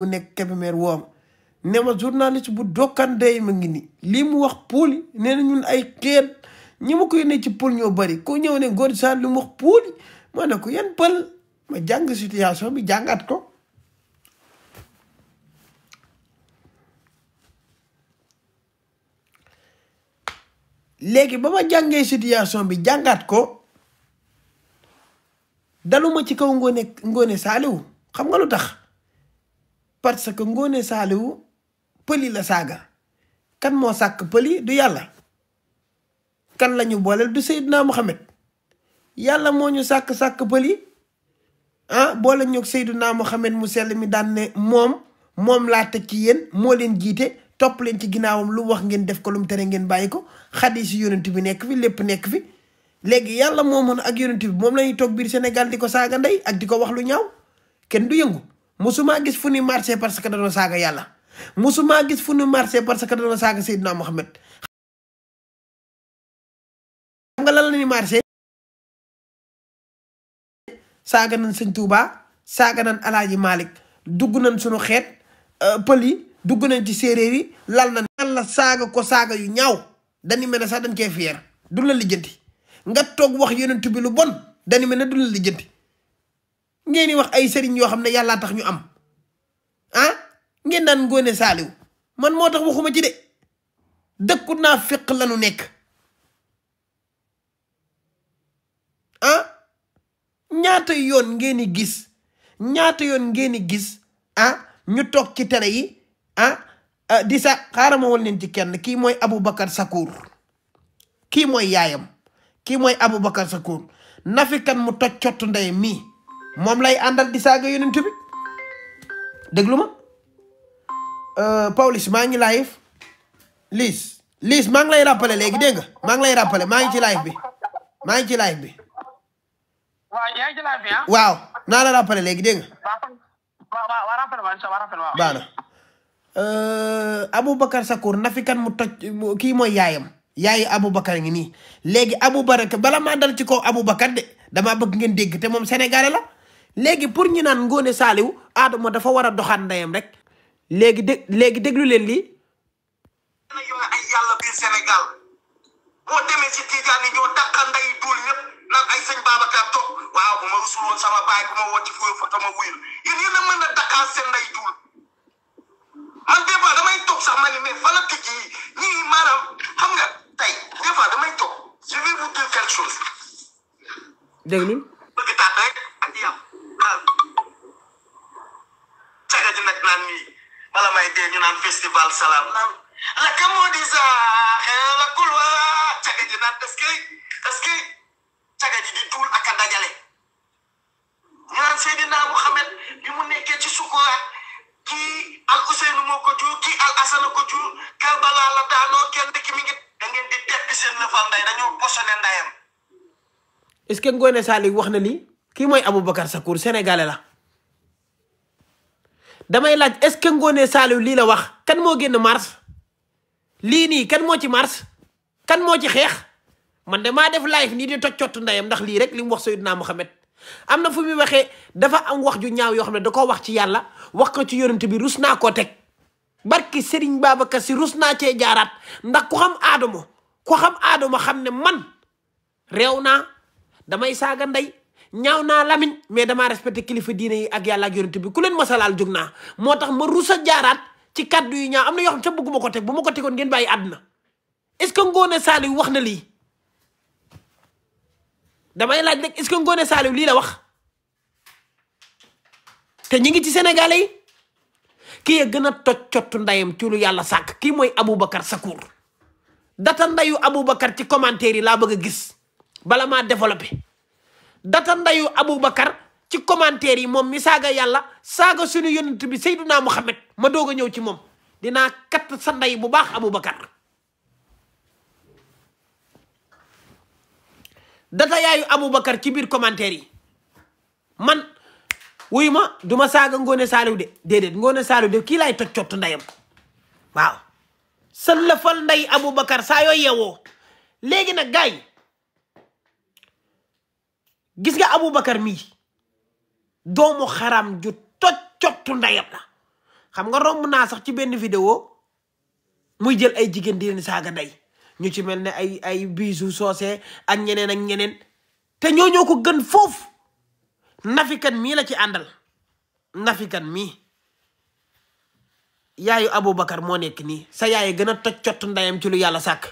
bu nekk Kébémer woom ne ma journaliste bu dokkan day ma ngi ni lii mu wax Poly nee na ñun ay xeet ñi ma koy ne ci Poly ñoo bari ko ñëw ne Ngone Saliou li mu wax Poly ma ne ko yan pël ma jàng situation bi jàngat ko léegi ba ma jàngee situation bi jàngat ko daluma ci kaw Ngone Saliou xam nga lu tax parce que Ngone Saliou pëli la saaga kan moo sàkk pëli du yàlla kan la ñu booleel du Seydina Mohamed yàlla moo ñu sàkk pëli boole ñoog Seydina Mohamed mu sell mi daan ne moom laa teg ci yéen moo leen jiite topp leen ci ginnaawam lu wax ngeen def ko lu mu tere ngeen bàyyi ko xadis yi yonent bi nekk fi lépp nekk fi léegi yàlla moomoon ak yonent bi moom la ñuy toog biir Sénégal di ko saaga ndey ak di ko wax lu ñaaw kenn du yëngu musuma gis fu ni marché parce que dañoo saaga yàlla musuma gis fu ni marché parce que dañoo saaga Seydina Mohamed xam nga lan la ni marché saaga nañ sëñ Touba saaga nañ Alaaji Malick dugg nañ suñu xeet pël yi dugg nañ ci séeréer yi lal na yàlla saaga ko saaga yu ñaaw dañu mel ne sax dañ cee fier du la lijjanti nga toog wax yonent bi lu bon dañu mel ne du la lijjanti ngeen di wax ay sëriñ yoo xam ne yàllaa tax ñu am ngeen naan Ngone Saliou man moo tax waxuma ci de dëkku naa féq lanu nekk ñaata yoon ngeen di gis ñu toog ci télé yi di sa xaaral ma woon leen ci kenn kii mooy Aboubacar Sakour kii mooy yaayam kii mooy Aboubacar Sakour nafi kan mu toj cottu ndey mii moom lay àndal di saaga yonent bi déglu ma Pawlish maa ngi live Liis maa ngi lay rappelé léegi dégg nga maa ngi lay rappelé maa ngi ci live bi waaw naa la rappelé léegi dégg nga baax na Aboubacar Sakour nafi kan mu toj kii mooy yaayam yaayi Aboubacar ngi nii léegi Aboubacar bala maa dal ci kaw Aboubacar de damaa bëgg ngeen dégg te moom sénégalais la léegi pour ñu naan Ngone Saliou Adama dafa war a doxaan ndeyam rek léegi déglu leen lii ay yàlla biir Sénégal boo demee ci Tijaan yi ñoo dàqa nday duul ñëpp naan ay sëñ Babacar toog waaw bu ma rusul woon sama baay bu ma woo ci fuyo foto ma wuyul yéen a mën a daqaa seen nday duul man des fois damay toog sax ma ni mais fa la tëj yi ñii maanaam xam nga tey des fois damay toog je vais vous dire quelque chose déglu bëgg taat rek ak yàlla caga ji nag naan nii wala may dee ñu naan festival salaam naan la ka moo di saaxee la kulwa caga ji naan est-ce que caga ji di tuul ak a dajale ñu naan Seydina Mohamed bi mu nekkee ci sukuraat kii al Ousseynou moo ko jur kii al Assane ko jur Karbala la daanoo kenn ki mi ngi da ngeen di tekki seen lëfal nday dañoo posone ndayam est-ce que Ngone Saliou wax na lii kii mooy Aboubacar Sakour sénégalais la damay laaj est-ce que Ngone Saliou lii la wax kan moo génn mars lii nii kan moo ci mars kan moo ci xeex man de maa def live nii di toj cottu ndeyam ndax lii rek li mu wax Seydina Mohamed am na fu muy waxee dafa am wax ju ñaaw yoo xam ne da koo wax ci yàlla wax ko ci yonent bi rus naa koo teg barki Serigne Babacar Si rus naa cee jaaraat ndax ku xam Adama xam ne man réew naa damay saaga ndey ñaaw naa lamiñ mais damaa respecté kilifa diine yi ak yàlla ak yonent bi ku leen masalaal jóg naa moo tax ma rus a jaaraat ci kaddu yu ñaaw am na yoo xam ne sax bëgguma ko teg bu ma ko tegoon ngeen bàyyi àdduna est-ce que Ngone Saliou wax na lii damay laaj nag est-ce que Ngone Saliou lii la wax te ñi ngi ci sénégalais yi kii gën a toj cottu ndayam ci lu yàlla sàkk kii mooy Aboubacar Sakour data ndayu Aboubacar ci commentaire yi laa bëgg a gis bala maa développé data ndayu Aboubacar ci commentaire yi moom mi saaga yàlla saaga suñu yonent bi Seydina Mohamed ma doog a ñëw ci moom dinaa kat sa nday bu baax Aboubacar data yaayu Aboubacar ci biir commentaire yi man wuyu ma duma saaga Ngone Saliou de déedéet Ngone Saliou de kii laay toj cottu ndayam waaw sa lëfal nday Aboubacar saa yoo yeewoo léegi nag gars yi gis nga Aboubacar mii doomu xaram ju toj cottu ndayam la xam nga romb naa sax ci benn vidéo muy jël ay jigéen di leen saaga ndey ñu ci mel ne ay bisu soosé ak ñeneen ak ñeneen te ñoo ko gën foofu. nafikan mii la ci àndal nafikan mii yaayu Aboubacar moo nekk nii sa yaay gën a toj cott ndeyam ci lu yàlla sàkk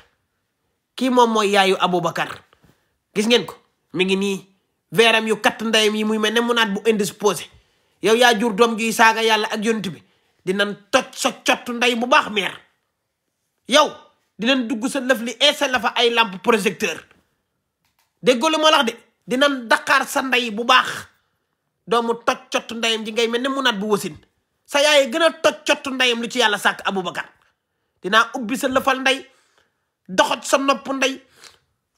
kii moom mooy yaayu Aboubacar gis ngeen ko mi ngi nii veeram yu katt ndeyam yi muy mel ne mu naat bu indisposé yow yaa jur doom juy saaga yàlla ak yonent bi dinañ toj sa cott ndey bu baax meer yow dinañ dugg sa lëf li eesa la fa ay lampe projecteur déggoo li moo lax de dinañ daqaar sa ndey bu baax doomu toj cott ndeyam ji ngay mel ne mu naat bu wasin sa yaay gën a toj cott ndeyam lu ci yàlla sàkk Aboubacar dinaa ubbi sa lëfal ndey doxat sa nopp ndey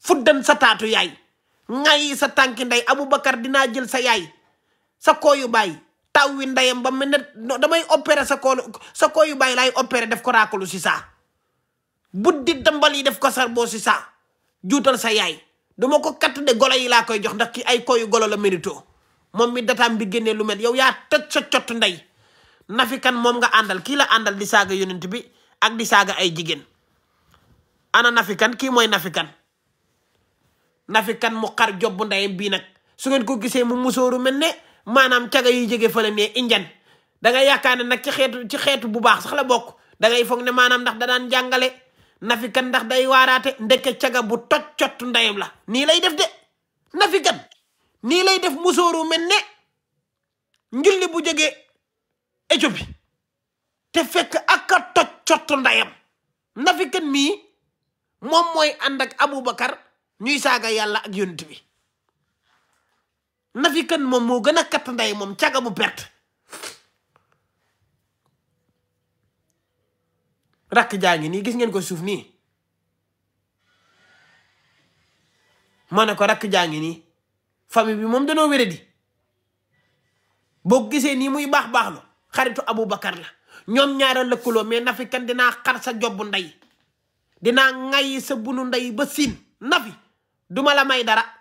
fuddan sa taatu yaay ngay sa tànki ndey Aboubacar dinaa jël sa yaay sa kooyu baay taw wi ndeyam ba mel ne damay opéré sa kooyu baay laay opéré def ko raakalu si saa buddi dambal yi def ko sar boo si saa juutal sa yaay duma ko katt de golo yi laa koy jox ndax ki ay kooyu golo la mérito moom mi dataam bi génnee lu mel yow yaa toj sa cott ndey nafikan moom nga àndal kii la àndal di saaga yonent bi ak di saaga ay jigéen ana nafikan kii mooy nafikan mu xar jobbu ndeyam bii nag su ngeen ko gisee mu musóoru mel ne maanaam caga yi jóge fële ne injan da ngay yaakaar ne nag ci xeetu bu baax sax la bokk da ngay foog ne maanaam ndax da daan jàngale nafikan ndax day waaraate ndeke caga bu toj cott ndeyam la nii lay def de nafikan nii lay def musóoru mel ne njulli bu jógee Éthiopie te fekk ak a toj cott ndeyam nafikan mii moom mooy ànd ak Aboubacar ñuy saaga yàlla ak yonent bi nafikan moom moo gën a katt ndey moom caga bu perte rakk jaa ngi nii gis ngeen ko suuf nii ma ne ko rakk jaa ngi nii famille bi moom danoo wéré di boo gisee nii muy baax lo xaritu Aboubacar la ñoom ñaara lëkkaloo mais nafikan dinaa xar sa jobbu ndey dinaa ŋayi sa bunu ndey ba siin nafi duma la may dara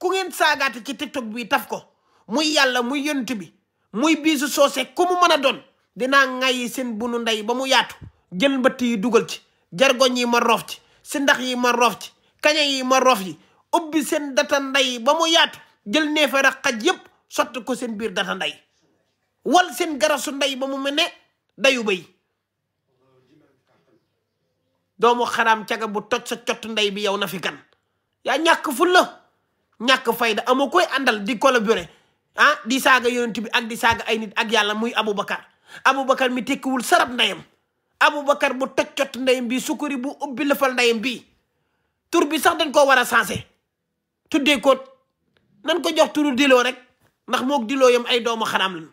ku ngeen saagaate ci TikTok bi taf ko muy yàlla muy yonent bi muy biisu soose ku mu mën a doon dinaa ŋayi seen bunu ndey ba mu yaatu jël mbëtt yi dugal ci jargoñ yi ma roof ci si ndax yi ma roof ci kaña yi ma roof yi ubbi seen data ndey ba mu yaatu jël neefere xaj yépp sotti ko seen biir data ndey wal seen garasu ndey ba mu mel ne dayu bay doomu xaraam caga bu toj sa cott ndey bi yow nafikan yaa ñàkk fulla ñàkk fayda amoo koy àndal di collaborer di saaga yonent bi ak di saaga ay nit ak yàlla muy Aboubacar mi tekkiwul sarab ndeyam Aboubacar bu toj cott ndeyam bi sukuri bu ubbi lëfal ndeyam bi tur bi sax dañ koo war a sensé tuddee ko nan ko jox turu diloo rek ndax mook diloo yam ay doomu xaraam lañu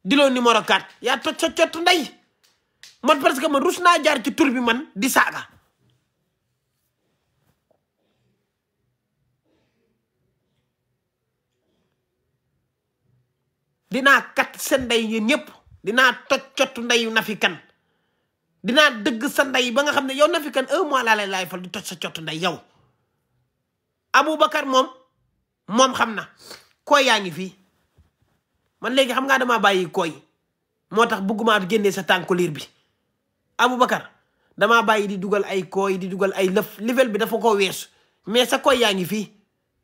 diloo numéro 4 yaa toj sa cott ndey man parce que man rus naa jaar ci tur bi man di saaga dinaa kat seen ndey yéen ñëpp dinaa toj cott ndeyu nafikan dinaa dëgg sa ndey ba nga xam ne yow nafikan 1 mois laa lay laay fal di toj sa cott ndey yow Aboubacar moom xam na kooy yaa ngi fii man léegi xam ngaa damaa bàyyi kooy moo tax bëgguma génnee sa tànku liir bi Aboubacar damaa bàyyi di dugal ay kooy di dugal ay lëf level bi dafa ko weesu mais sa kooy yaa ngi fii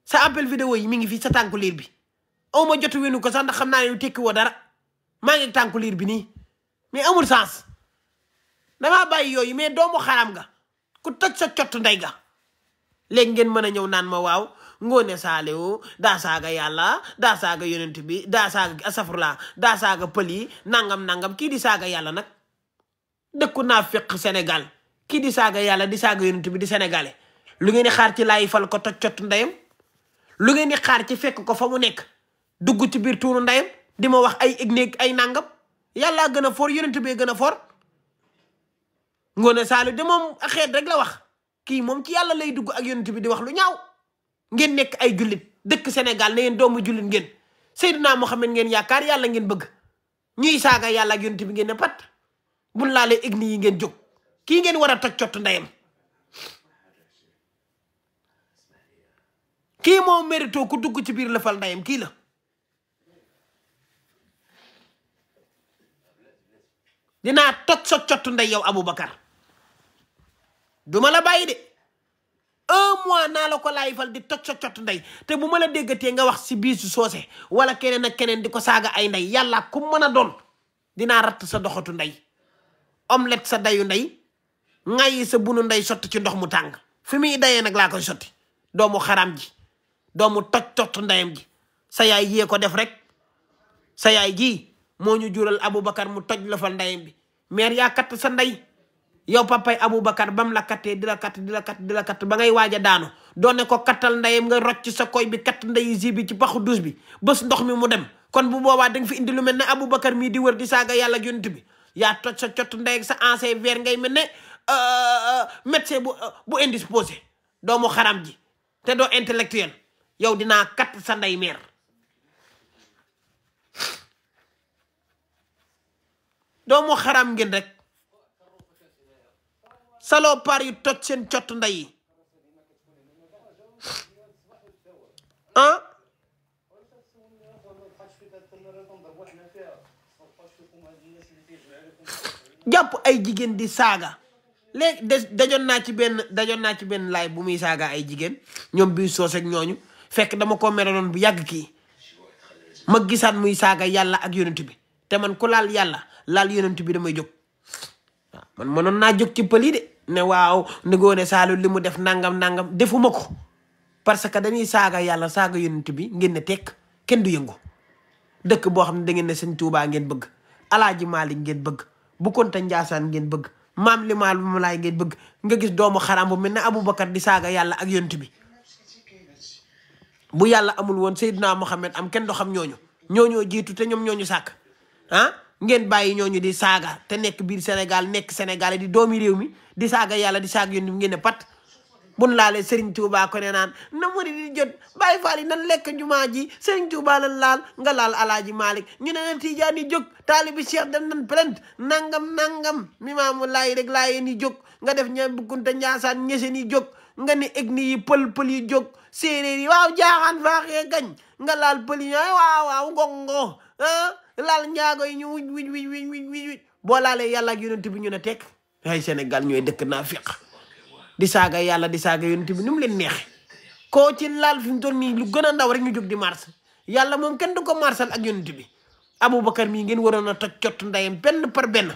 sa appel vidéo yi mi ngi fii sa tànku liir bi aw ma jotu wenu ko sax ndax xam naa ne tekki woo dara maa ngi tànku liir bi nii mais amul sens damaa bàyyi yooyu mais doomu xaram nga ku toj sa cott ndey ga léegi ngeen mën a ñëw naan ma waaw Ngoné Saliou daa saaga yàlla daa saaga yonent bi daa saaga asafurla daa saaga pël yi nangam kii di saaga yàlla nag dëkku naa fekk Sénégal kii di saaga yàlla di saaga yonent bi di sénégalais lu ngeen di xaar ci laay fal ko toj cott ndeyam lu ngeen di xaar ci fekk ko fa mu nekk dugg ci biir tuuru ndeyam di ma wax ay égnéeg ay nangam yàllaa gën a for yonent bee gën a for Ngoné Saliou de moom xeet rek la wax kii moom ci yàlla lay dugg ak yonent bi di wax lu ñaaw ngeen nekk ay jullit dëkk Sénégal ne yéen doomu jullit ngeen Seydina Mohamed ngeen yaakaar yàlla ngeen bëgg ñuy saaga yàlla ak yonent bi ngeen ne pat buñ laalee égni yi ngeen jóg kii ngeen war a toj cott ndeyam kii moo mérito ku dugg ci biir lëfal ndeyam kii la dinaa toj sa cottu ndey yow Aboubacar duma la bàyyi de 1 mois naa la ko laay fal di toj sa cottu ndey te bu ma la déggatee nga wax si biisu soose wala keneen ak keneen di ko saaga ay ndey yàlla ku mën a doon dinaa ratt sa doxatu ndey omelette sa dayu ndey ngayi sa bunu ndey sotti ci ndox mu tàng fi muy dayee nag laa koy sotti doomu xaram ji doomu toj cottu ndeyam ji sa yaay yee ko def rek sa yaay ji moo ñu jural Aboubacar mu toj la fal ndeyam bi mère yaa katt sa ndey yow papay Aboubacar bam la kattee di la katt ba ngay waaj a daanu doone ko kattal ndeyam nga rocc sa koy bi katt ndeyi ji bi ci paxu dus bi bés ndox mi mu dem kon bu boobaa danga fi indi lu mel ne Aboubacar mii di wër di saaga yàlla yonent bi yaa toj sa cottu ndey ak sa ancien verre ngay mel ne médecin bu indisposé doomu xaram ji te doo intellectuel yow dinaa katt sa ndey meer doomu xaram ngeen rek salopard yu toj seen cottu ndey yi ah jàpp ay jigéen di saaga léegi dajoon naa ci benn laay bu muy saaga ay jigéen ñoom bii soos ak ñooñu fekk dama ko meroon bu yàgg kii ma gisaat muy saaga yàlla ak yonent bi te man ku laal yàlla laal yonent bi damay jóg waaw man mënoon naa jóg ci pël yi de ne waaw Ngoné Saliou li mu def nangam defuma ko parce que dañuy saaga yàlla saaga yonent bi ngeen ne tekk kenn du yëngu dëkk boo xam ne da ngeen ne Sëñ Tuubaa ngeen bëgg Alaaji Maalik ngeen bëgg Bu Kunta Njaasaan ngeen bëgg Maam Limaamu Laay ngeen bëgg nga gis doomu xaram bu mel ne Aboubacar di saaga yàlla ak yonent bi bu yàlla amul woon Seydina Mohamed am kenn do xam ñooñoo jiitu te ñoom ñooñu sàkk ah ngeen bàyyi ñooñu di saaga te nekk biir Sénégal nekk Sénégal di doomi réew mi di saaga yàlla di saaga yonent bi ngeen ne pat bun laalee Serigne Touba ko ne naan na muri di jot bàyyi faal yi nan lekk jumaa ji Serigne Touba lan laal nga laal Alaaji Malick ñu ne leen Tijaan yi jóg taalibi Cheikh dem nan plainte nangam Limaamu Laay rek laayeen yi jóg nga def ña Bu Kunta Njaasaan ñeseen yi jóg nga ne egni yi pël yi jóg séeréer yi waaw jaaxaan faaxee gañ nga laal pël yi waaw ngongo laal njaago yi ñu wuj boo laalee yàlla ak yonent bi ñu ne tekk ay Sénégal ñooy dëkk naa fiq di saaga yàlla di saaga yonent bi ni mu leen neexe koo ci laal fi mu toll nii lu gën a ndaw rek ñu jóg di mars yàlla moom kenn du ko marsal ak yonent bi Aboubacar mii ngeen waroon a toj cott ndeyam benn par benn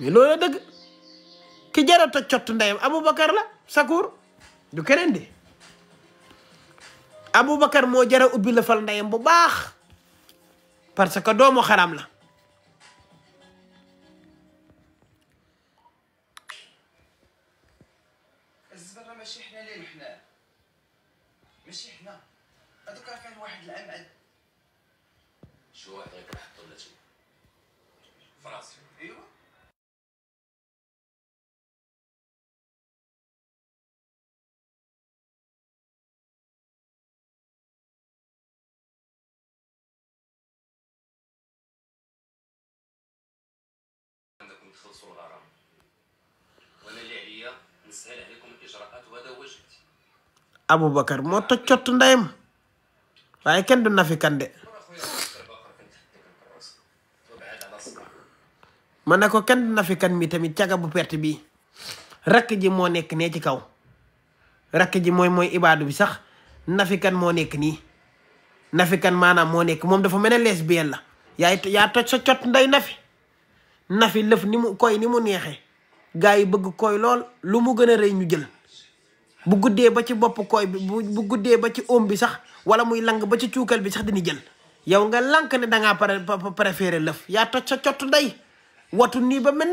mais loolu dëgg ki jara toj cott ndeyam Aboubacar la Sakour du keneen de Aboubacar moo jara ubbi la fal ndeyam bu baax parce que doomu xaram la الزبرة ماشي حنا اللي رحناه ماشي حنا هذوك كان واحد الأمعد شو واحد غير حط ولا شي فراسي ايوا عندكم تخلصوا الغرام وانا اللي عليا نسهل عليكم الاجراءات وهذا هو جهدي Aboubacar moo toj cott ndeyam waaye kenn du Nafi Kandé ma ne ko kenn du Nafi Kandé mi tamit caga bu perte bii rakk ji moo nekk nee ci kaw rakk ji mooy ibaadu bi sax Nafi Kandé moo nekk nii Nafi Kandé maanaam moo nekk moom dafa mel ne lesbienne la yaa toj sa cott ndey Nafi lëf ni mu neexee gaa yi bëgg koy lool lu mu gën a rëy ñu jël bu guddee ba ci bopp koy bi bu guddee ba ci oom bi sax wala muy lang ba ci cuukal bi sax dañuy jël yow nga lank ne dangaa préféré lëf yaa toj sa cott ndey watu nii ba mel ne